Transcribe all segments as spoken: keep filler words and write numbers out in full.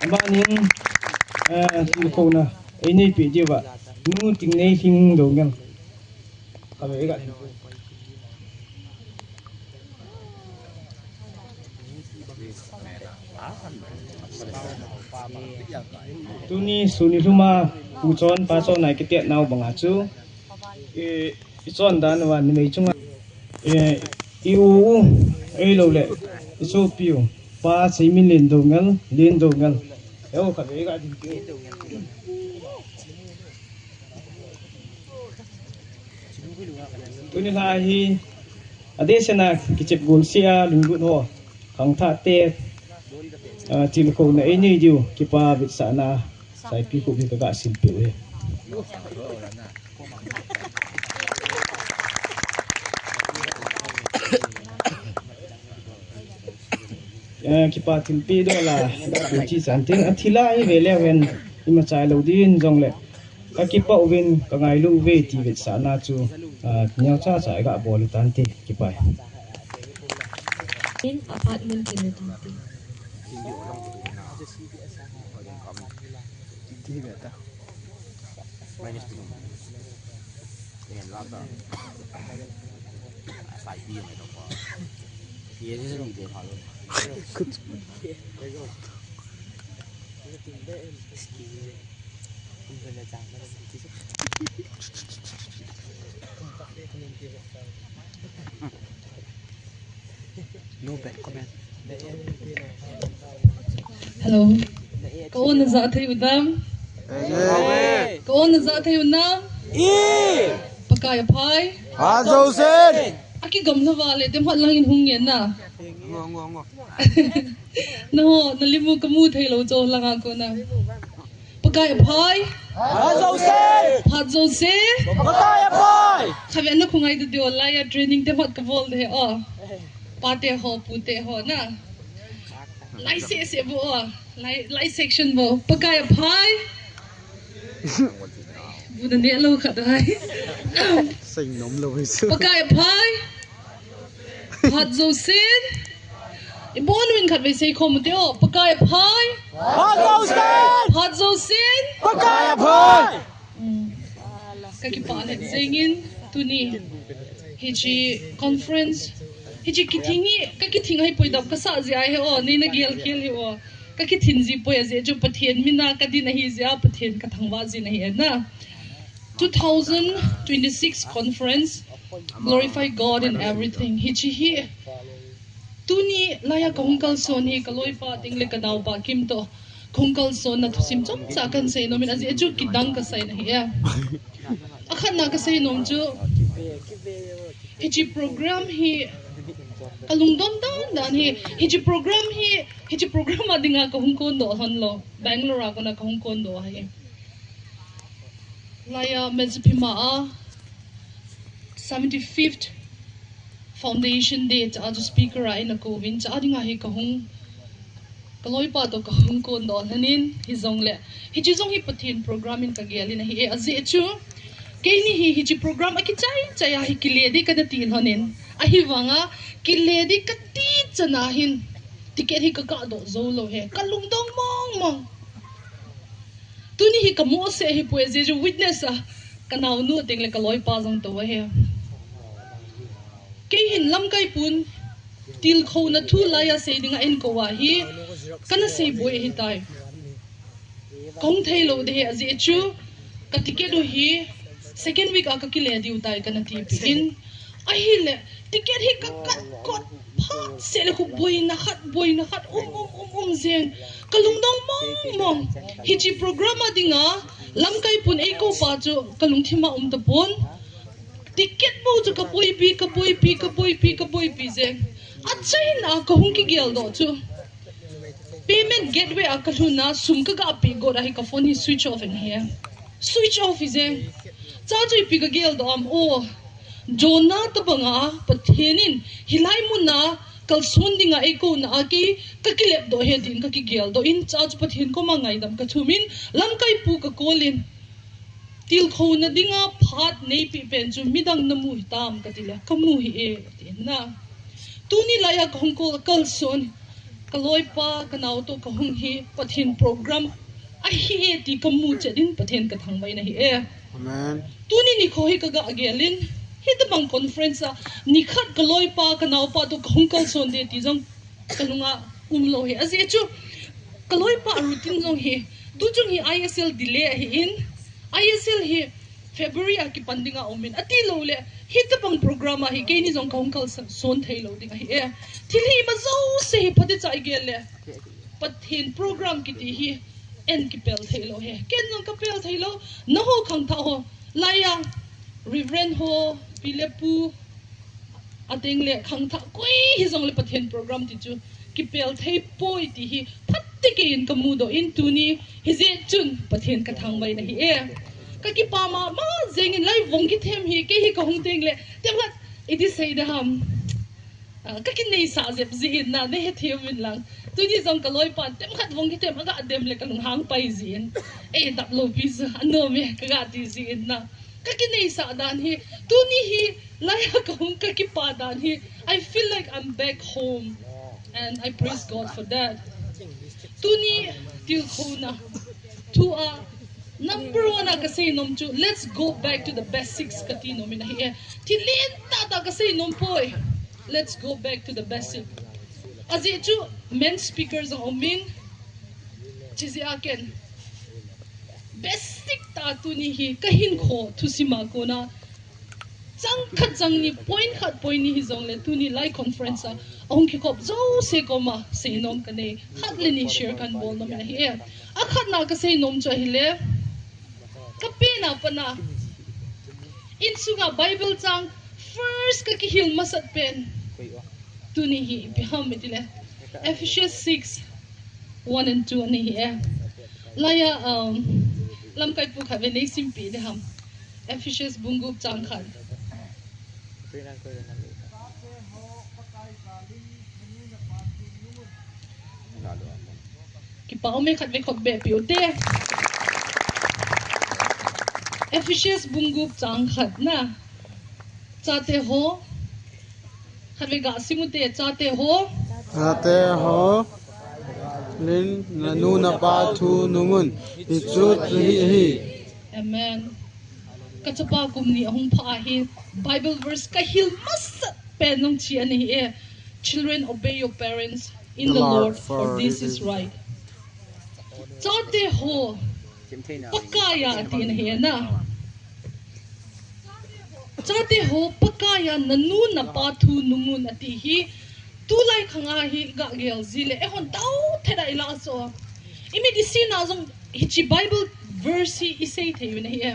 Amanin, eh, tilkhouna einei peh diuva, Nu Tingnei Lhingdoungel. Tuni sun nilhum a, Pu Chon, Pa Chon a kitet nau banga chu, eh, i chondan uva numei chunga, eh, i u u, ahilouleh i sopi u, Pa Seiminlen Doungel, Lendoungel. Eo khat vei ga ding ki. Tuni lha hi, adeh sena kichep gol sia lunglut ho, khangthah te, ah, tilkhouna einei diu, kipa vetsahna, Saipi Khup hi kaga silpeh uve. Eh, kipa thilpeh dola, chi chan tin, athil a hi ve leu hen, ima chai lou din jongle, kakipah uvin, kangailu uve ti vetsahna chu, ah, neocha cha iga bol u tante, kipa e. In apartment kinu tante. No bad comment. Hello. Ka-on najah thei u nam? Ka-on najah thei u nam? Pakai aphai. Phat jousen. Akigam lhah uva le, temhat langin hung ngen na. Ngo, ngo, ngo. Naho, nalim u kamu thei lou chu langa kona. Pakai aphai. Phat jouse. Phat jouse. Pakai aphai. Khatvei na khongai ta diu lai a training te hot kabol de o. Pa te ho, pu te ho na. Lai se se bo o. Lai, lai section bo. Pakai aphai. Bu na ne lou khat hai. Sei nom lou hai su. Pakai aphai. Phat jousen. Ibon uvin khatvei sei khom u te o. Pakai aphai. Phat jousen. Phat jousen. Pakai aphai. Mm. Kakipah lheh jengin tuni hiche conference, hiche kithing hi, kakithing ahi poi, dam kasah jeh ahi o, nei nagel khel hi o. Kakithing ji poi ajeh chu Pathen mina kadin ahi jeh a, Pathen kathangvah jin ahi e na. Two thousand twenty-six conference, Glorify God in Everything. Hiche hi, tuni laiya kahung kalson hi, kaloipa teng le kanaopa Kim toh kahung kalsonna thusim chomcha kahin sei nom in, ajeh chu kidang kasei na ahi e. Akhatna kasei nom chu, hiche program hi kalungdon dan dan hi, hiche program hi, hiche program a dinga kahung kondoh lhon lou, Bangalore a kona kahung kondoh ahi. Laiya Mezipima a seventy-fifth Foundation Day cha a chu speaker a eina kouvin, cha a dinga hi kahung, kaloipa toh kahung kondoh lhonin, hijongle hiche jong hi Pathen program in kagel in ahi e, ajeh chu keini hi hiche program akichai chai a hi kile ding kana ti lhonin, ahivanga kile ding kati chan a hin ticket hi kagadoh jou lou ahi, kalungdon mong mong. Tuni hi kamohseh ahi poi, ajeh chu witness a kanaonu teng le kaloipa jong tou ahi. Kei hin lamkai pun tilkhouna thu laiya sei dinga eikou a hi kana sei boi ahitai. Kahung thei lou ding ahi, ajeh chu ka ticket u hi second week a kakile diu tai kana tipeh in. Ahile ticket hi kakat kot phat seh le khu boina khat, boina khat um, um, um, um jeng. Kalungdon mong mong. Hiche program a dinga lamkai pun eikou pa chu kalungthim a um tapon. Ticket bou chu kaboipi, kaboipi, kaboipi, kaboipi jeng. Achaina kahung kigeldoh chu payment gateway a kalhun a sum kagapeh got a hi kaphone hi switch off in ahi. Switch off hijeng. Cha chu ipi kageldoh am o. Jonah tobanga Pathen in hilai muna kalson dinga eikouna a kei kakilepdoh ahi tin kakigeldoh in, cha chu Pathen koma ngaidam kathum in, lamkai pu kakol in, tilkhouna dinga phat neipeh pen chu midang namu hitam katile, kamu hih e, atin na. Tuni laiya kahung kol, kalson Ka loipa, ka nao toh ka hung hi Pathen program ahi e ti ka mu chet in Pathen ka thangvah in ahi e. Amen. Tuni nikho hi ka ga gel in, hitabang conference a nikhat ka loipa, ka naopa toh ka hung kalson de ti jong ka nunga um lou hi. Ajeh chu ka loipa routine jong hi, tu chung hi I S L delay ahi in, I S L hi February a kipan dinga um in, ati lou le, hitabang program a hi keini jong ka hung kalson thei lou ding ahi e. Thil hi ima jouse hi phatecha i gel le, Pathen program kiti hi en kipel thei lou hi. Ken jong ka pel thei lou, naho khangthah ho, laiya, Reverend ho, pi le pu, ateng le khangthah koi hijong le Pathen program ti chu kipel thei poi ti hi phatecha in ka mudoh in tuni hijeh chun Pathen ka thangvah in ahi e. Ka kipa mama jeng in lai vong kithem hi, kei hi ka hung teng le, themkhat iti sei ding ham. Ah, ka kineisah jep jeh in na, nei hethem in lang. Tuni jong ka loipan themkhat vong kithem a ga dem le ka lunghang pai jeh in. Ei, dap lou pi chu, anom e, ka ga ti jeh in na. Ka kineisah dan hi, tuni hi, laiya ka hung ka kipa dan hi, I feel like I'm back home. And I praise God for that. Tuni, tilkhouna thu a, number one a ka seinom chu, let's go back to the basics kati nom in ahi e. Thil lentah tah ka seinom poi. Let's go back to the basic. Ajeh chu main speaker jong um in, chijeh a ken basic tah tuni hi ka hinkho thusim a kona chang khat chang ni, point khat point ni hijong le tuni lai conference a ahung kikhop jouse koma seinom ka nei, khat le ni share kan bol nom in ahi e. Akhatna ka seinom chu ahile, ka pen a pat a, insunga Bible chang first ka kihil masat pen tuni hi ipi ham iti le, Ephesians six, one and two ani hi e. Laiya, um, lamkai pu khat ve, nei simpeh ding ham. Ephesians bung gup chang khat. Kipa um e, khat ve khop be pi u te. Ephesians bung gup chang khat na. Chate ho. Khat ve ga sim u te, chate ho. Chate ho. Lin, na nu na pa thu nung un. Hichu chu hi ahi. Amen. Ka chapa kum ni ahung pha ahi. Bible verse ka hil masat pen jong chi ani hi e. Children, obey your parents in the Lord, for this is right. Chate ho, Pakaiya ati na hi e na. Chate ho, Pakaiya na nu na pa thu nung un ati hi. Tulai khanga hi ga gel ji le, eihon dau thei da ila so. Imit isi na jong hichi Bible verse hi isei thei u na hi e.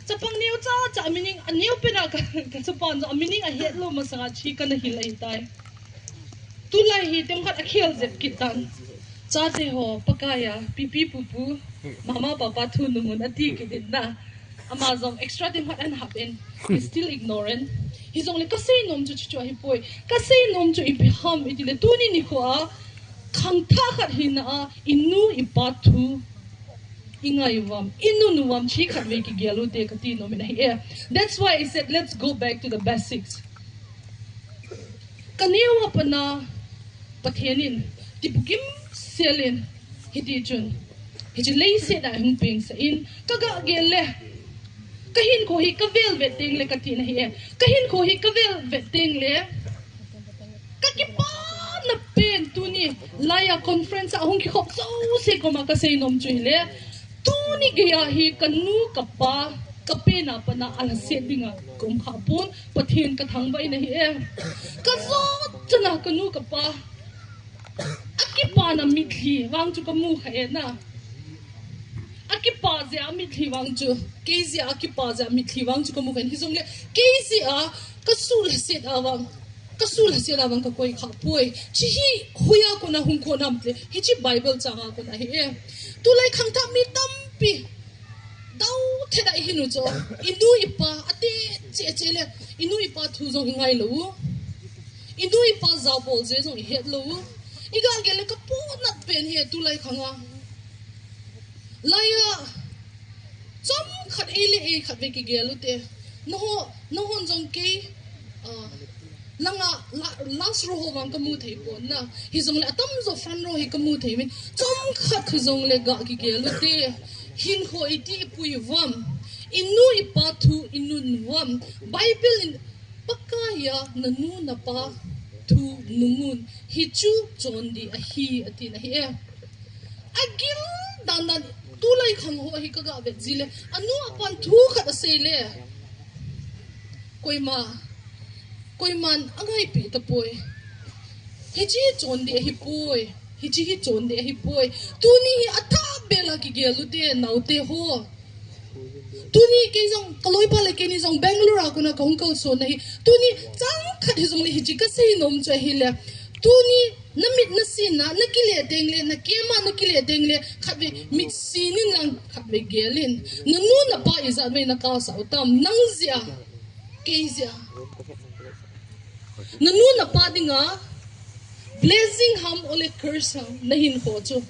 Chapang neo cha cha meaning a neo pen a ka, ka chapa jong a meaning a het lou masanga chi kana hil ahi tai. Tulai hi themkhat a khel jep kit tan. Chate ho, Pakaiya, pipi pupu, mama papa thu nung un ati kit in na. Ama jong extra themkhat an hap in. He's still ignorant. Hijongle ka seinom chu chu chu ahi poi. Ka seinom chu ipi ham iti le tuni nikho a khangthah khat hina a i nu i pa thu i ngai uvam, i nung uvam chi khat ve kigel u te kati nom in ahi e. That's why I said, let's go back to the basics. Ka neo a pat a Pathen in tibukim sel in hiti chun, hichi leiset a hung pengsah in ka ga gel le, ka hinkho hi ka vel vet teng le kati na hi e. Ka hinkho hi ka vel vet teng le, ka kipana pen tuni laiya conference a hung kikhop jouse koma ka seinom chu hile, tuni geiya hi ka nu ka pa ka pen a pat a alhaset dinga ka um kha pon, Pathen ka thangvah in ahi e. Ka jot chan a ka nu ka pa a kipana mitlhi vang chu ka mu kha e na. A kipa jeh a mitlhi vang chu, kei jeh a kipa jeh a mitlhi vang chu ka mu kha in, hijongle kei jeh a ka sulhaset a vang, ka sulhaset a vang ka koi kha poi. Chi hi hoiya kona hung kon am tle, hichi Bible chang a kona ahi e. Tulai khangthah mi tampi dau thei da i hin u chu, i nu i pa a te che che le, i nu i pa thu jong i ngai lou u, i nu i pa jabol je jong i het lou u. I ga gel le ka ponat pen hi tulai khanga. Laiya, chomkhat ei le ei khat ve kigel u te. Naho, nahon jong kei, ah, Langa, la, last row ho vang kamu thei pon na. Hijongle atamjo front row hi kamu thei min. Chomkhat kha jongle ga kigel ute. Hinkho iti ipui uvam. Inu ipa thu inun uvam. Bible in Pakaiya nanu napa thu nungun. Hichu chondih ahi atin ahi e. Agil dandan tulai khang ho hi kaga vet jile. Anu apan thu khat asei le. Koima, koiman angaipi tapoi. Hichi hi chondih ahipoi. Hichi hi chondih ahipoi. Tuni hi athah bela kigel ute naote ho. Tuni kei jong kaloipa le keini jong Bangalore a kona kahung kalson ahi. Tuni chang khat hijongle hichi kasei nom chu ahile. Tuni namit nasin na, nakile tengle, nakema nakile tengle, khatvei mitsin in lang khatvei gelin. Nanu napa ijat vei nakasah utam, nang jeh a, kei jeh a. Nanu napa dinga blessing ham ole curse ham nahinkho chu.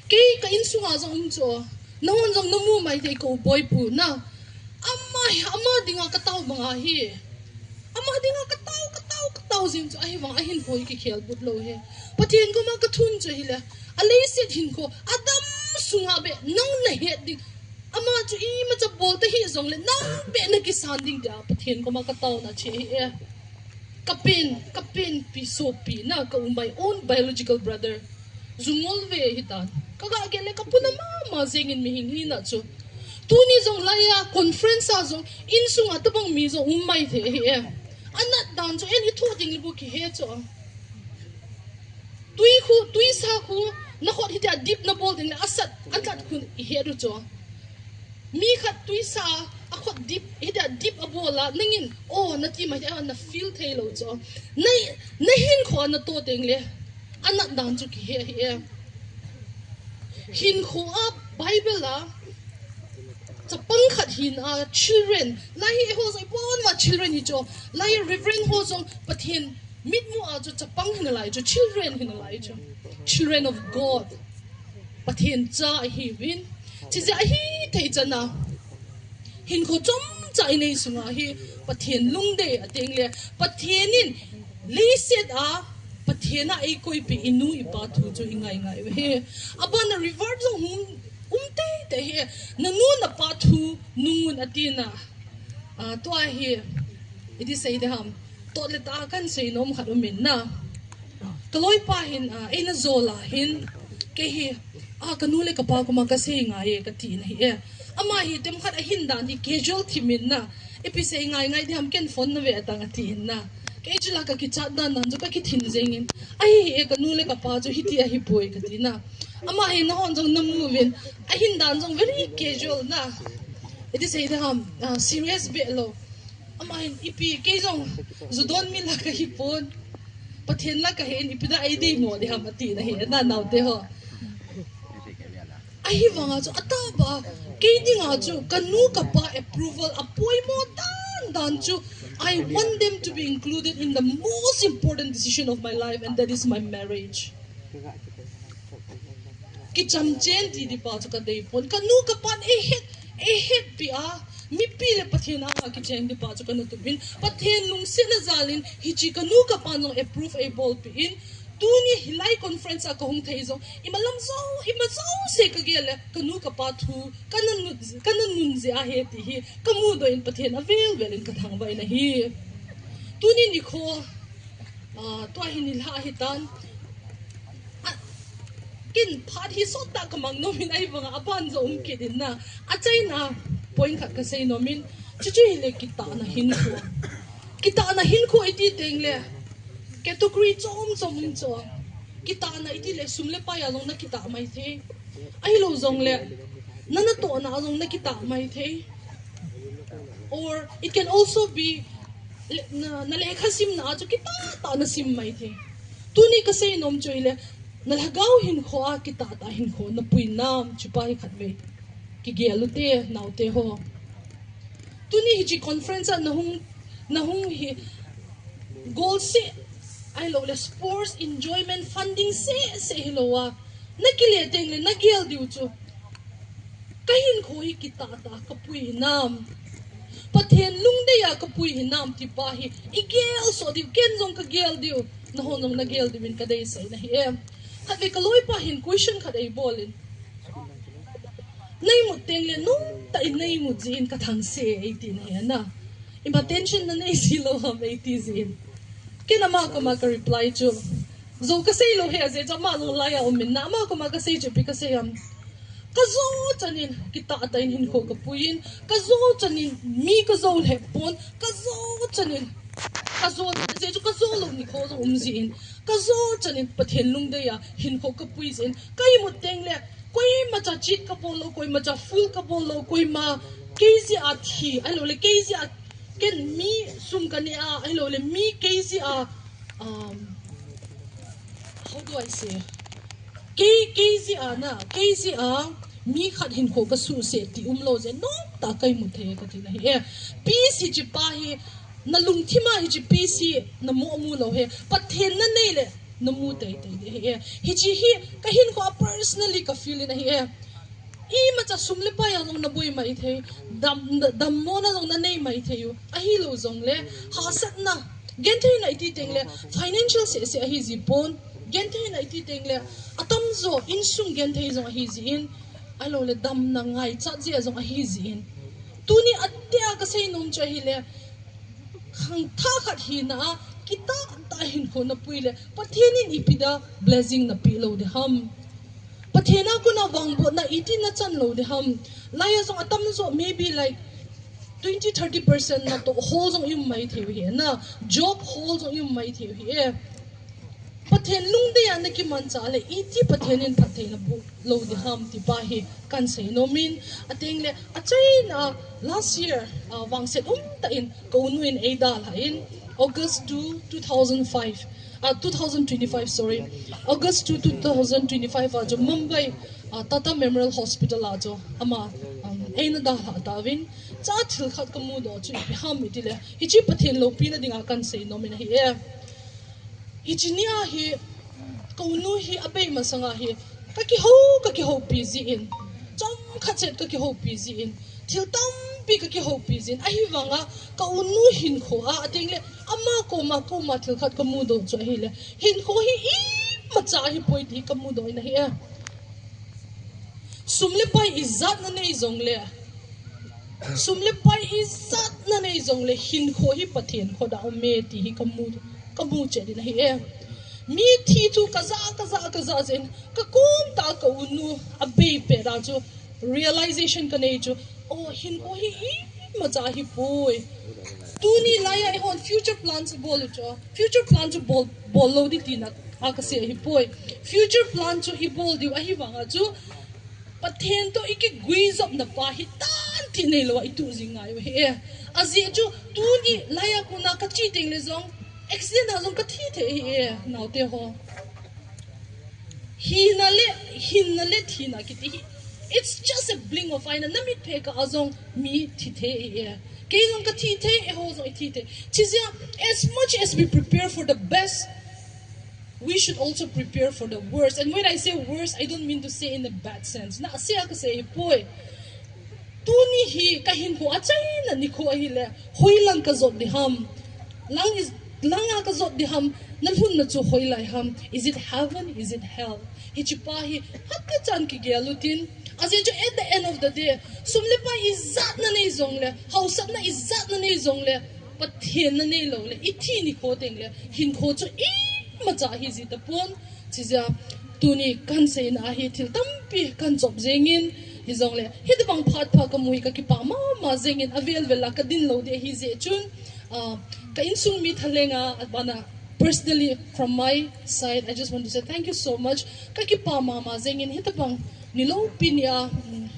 Kei ka insunga jong um chu. Nahon jong namu maithei kou boipu na. Ama hi, ama dinga katao banga hi. Ama dinga katao, katao, katao jing chu ahivang ahinkho hi kikhel but lou hi. Pathen koma kathun chu hile. Aleiset hinkho, adam sunga be, nang nahet ding. Ama chu imacha bol tahih jongle, nang be nakisan ding tia Pathen koma kataona chu ahi e. Kapen, kapenpi sopi na, ka u my own biological brother. Jungol ve hitan. Kaga gel le kapuna mama jengin mihing hina chu. Tuni jong laiya conference a jong insunga tabang mi jong um maithei ahi e. Anat dan chu eini thu ding le bu kihe chu. Tui khu, tuisa khu, nakhut hitia dip nabol ding le asat, anat khu ihet u chu. Mi khat tuisa, akhut dip, hitia dip abol a, nangin, oh, nati maithei, nafeel thei lou chu. Na, nahinkho natoh tengle, anat dan chu kihe ahi e. Hinkho a, Bible a, chapang khat hina, children, lai hi eiho jong ipon uva children hi chu, lai Reverend ho jong Pathen mitmu a chu chapang hinalai chu, children hinalai chu, children of God. Pathen cha ahiuvin. Chijeh a hithei chana. Hinkho chomcha inei sunga hi Pathen lungdei a tengle. Pathen in leiset a Pathen a eikoipi inu ipa thu chu ingai ngai uve. Abana reward jong hung um teitei hi. Nanu napa thu nungun atina. Ah, tua hi, iti sei ding ham. Toh le tah a kahin sei nom khat umin na. Kaloipa hin, ah, eina jol a hin, kei hi, ah, kanu le kapa koma kasei ngai e, katin ahi e. Ama hi themkhat ahin dan hi casual thimin na. Ipi sei ngai ngai ding ham ken phone nave atang atin na. Kei chu la kakichat dan dan chu kakithin jengin. Ahi hi e kanu le kapa chu hiti ahipoi katina. Ama hi nahon jong namu uvin. Ahin dan jong very casual na. Iti sei ding ham, ah, serious beh lou. Ama hin ipi kei jong ju don mi la kahi pon. Pathen la kahin ipi da eidei mo ding ham atina ahi na naote ho. Ahivanga chu atahbeh a, kei dinga chu kanu kapa approval apoimo dan dan chu I want them to be included in the most important decision of my life, and that is my marriage. Kicham chen ti ding pa chu kadei pon. Kanu kapan eihet, eihetpi a, mipi le Pathen anga kichen ding pa chu kana tupin. Pathen lungsetna jalin, hichi kanu kapan jong approve eibolpi in. Tuni hilai conference a kahung thei jong, imalam jou, ima jouse kagel le, kanu kapa thu, kana nun, kana nun jeh ahi ti hi, kamudoh in Pathen avel vel in kathangvah in ahi. Tuni nikho, ah, tua hi nilhah ahitan. Ah, ken phat hi sottah kamang nomin ahivanga aban jong um kit in na. Achaina point khat kasei nomin. Chuchu hile kitahna hinkho. Kitahna hinkho iti tengle. Category chom chom um chu. Kitahna iti le sum le pai a jong nakitah maithei. Ahilou jongle. Na natohna a jong nakitah maithei. Or it can also be le-, na, nalekha simna a chu kitah tah nasim maithei. Tuni kasei nom chu hile, nalhagao hinkho a kitah tah hinkho napui nam, chupa hi khatvei kigel ute, naote ho. Tuni hichi conference a nahung, nahung hi goal seh, ahilou le sports, enjoyment, funding seh, seh hilou a. Nakile tengle, nagel diu chu. Kahinkho hi kitah tah kapui nam. Pathen lungdei a kapui hinam ti pa hi igel soh diu, ken jong kagel diu, nahon jong nagel diu in kadeisah na hi e. Khatvei kaloipa hin question khat eibol in. Nei mut teng le nung ta in nei mut jin ka thangse e, eiti na hi na. Ima tension na nei si lo ham eiti jin. Ken ama koma ka reply chu. Jou kasei lo he, ajeh chu ama jong laiya um in na, ama koma kasei chu ipi kasei ham. Kajo chanin, kitah tah in hinkho kapuiyin, kajo chanin, mi kajou lheh pon, kajo chanin, kajo, ajeh chu kajo lou nikho jong um jin, kajo chanin, Pathen lungdei a, hinkho kapui jin, ka imut teng le, koimacha cheat kabol lou, koimacha fool kabol lou, koima, kei jeh a thi, ahilou le, kei jeh a, ken mi sum kaneh a, ahilou le, mi kei jeh a, um, how do I say? Kei, kei jeh a na, kei jeh a, mi khat hinkho kasuhset ti um lou jeh, nung ta ka imut thei kati na hi e. Peace hiche pa hi, nalungthim a hiche peace hi, namu amu lou he. Pathen nanei le, namu teitei ding ahi e. Hiche hi, ka hinkho a personally ka feel in ahi e. Imacha sum le pai a jong naboi maithei, dam, dammo na jong nanei maithei u. Ahilou jongle, hahsatna, gentheina iti teng le, financial seh seh ahi ji pon, gentheina iti teng le, atamjo, insung genthei jong ahi jin, ahilou le damna ngaichat jeh a jong ahi jin. Tuni atia kasei nom chu ahile, khangthah khat hina a, kitah tah hinkho napui le, Pathen in ipi dia blessing napeh lou ding ham. Pathen a kona vangbohna iti nachan lou ding ham. Laiya jong atamjo, maybe like twenty, thirty percent natoh hol jong i um maithei u hi na. Job hol jong i um maithei u hi e. Pathen lungdei a nakimanchah le, iti Pathen in phatthei naboh lou ding ham ti pa hi kahin sei nom in, ateng le, achaina last year, ah, vangset umtah in, ka unu in eidalhah in, August two, two thousand five, ah, two thousand twenty-five, sorry, August two, two thousand twenty-five a chu Mumbai, ah, Tata Memorial Hospital a chu ama, um, eina dalhah tauvin, cha thil khat kamudoh chu ipi ham iti le, hiche Pathen loupina dinga kahin sei nom in ahi e. Hiche nia hi, ka unu hi abei masanga hi, kakihou, kakihoupi jin, chomkhat set kakihoupi jin, thil tampi kakihoupi jin, ahivanga ka unu hinkho a, ateng le, ama koma, koma thil khat kamudoh chu ahile, hinkho hi imacha ahipoi ti kamudoh in ahi e. Sum le pai ijat nanei jongle, sum le pai ijat nanei jongle, hinkho hi Pathen khut a um e ti hi kamu, kamu chet in ahi e. Mi thi chu kaja, kaja, kaja jeh in, kakom tah a ka unu abei pet a chu realization kanei chu, oh, hinkho hi imacha ahipoi. Tuni laiya eihon future plans ibol u chu, future plan chu bol, bol lou ding tina a kasei ahipoi. Future plan chu ibol diu ahivanga chu, Pathen toh ikiguijopna pa hi tan ti neilou a itu jing ngai u ahi e. Ajeh chu tuni laiya kona kache teng le jong, accident a jong kathi thei ahi e, naote ho. Hina le, hinna le thina kiti hi, it's just a blink of eye na, namit phek a jong mi thi thei ahi e. Kei jong kathi thei, eiho jong ithi thei. Chijeh a, as much as we prepare for the best, we should also prepare for the worst. And when I say worst, I don't mean to say in a bad sense. Na, asei a kasei ahipoi. Tuni hi kahinkho achaina nikho ahile, hoilang kajot ding ham. Lang is, langa kajot ding ham. Nalhunna chu hoilai ham. Is it heaven? Is it hell? Hiche pa hi, phatechan kigel utin. Ajeh chu at the end of the day, sum le pai ijat nanei jongle, haosatna ijat nanei jongle, Pathen nanei lou le, ithi nikho teng le, hinkho chu imacha ahi ji tapon. Chijeh a, tuni kahin seina hi thil tampi kahin chop jeng in, hijongle, hitobang phat pha kamu hi kakipah mama jeng in, avel vel a kadin lou ding ahi jeh chun, ah, ka insung mi thalheng a, abana, personally, from my side, I just want to say thank you so much. Kakipah mama jeng in, hitobang niloupi nia, um,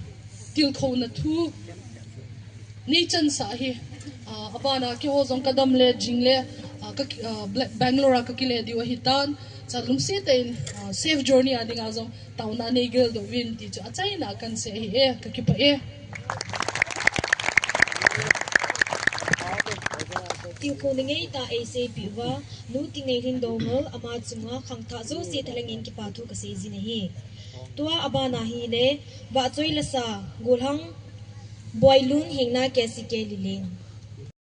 tilkhouna thu nei chansah hi, ah, abana keiho jong kadam le jing le, ah, ka, ah, Bla-, Bangalore a kakile diu ahitan, cha lungset tah in, ah, safe journey a dinga jong taona nei geldoh uvin ti chu achaina kahin sei ahi e, kakipah e. Tilkhouna ngeitah a eiseipeh uva, Nu Tingeilhing Doungel, ama chunga khangthah jouse thalheng in kipa thu kasei jin ahi. Tua abana hile, Vahchoi Lasa, Golhang, Boilun, Hengna, K C K, Lileng.